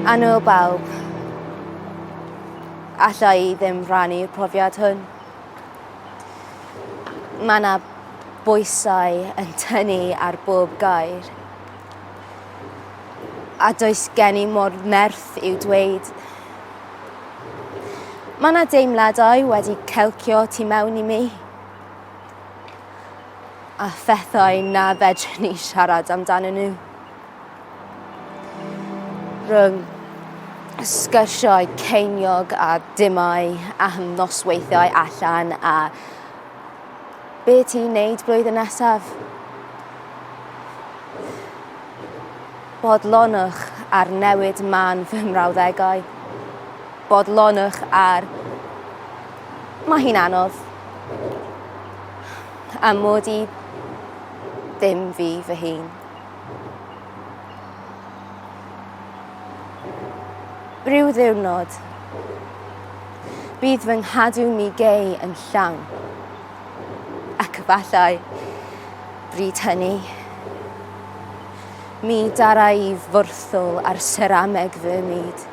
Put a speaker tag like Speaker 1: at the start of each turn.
Speaker 1: Annwyl bawb, alla i ddim rhannu'r profiad hwn. Mae 'na bwysau yn tynnu ar bob gair. A does gen i mo'r nerth i'w dweud. Mae 'na deimladau wedi celcio tu mewn i mi. A phethau na fedrwn ni siarad amdanyn nhw. Rhwng sgyrsiau ceiniog a dimau am nosweithiau allan a be ti'n neud blwyddyn nesaf? Bodlonwch ar newid man fy mrawddegau. Bodlonwch ar Mae hi'n anodd. A mod i ddim fi fy hun. Rhyw ddiwrnod, bydd fy nghadw mi gei yn llawn. Ac efallai, bryd hynny, mi dara i fwrthwl ar serameg fy myd.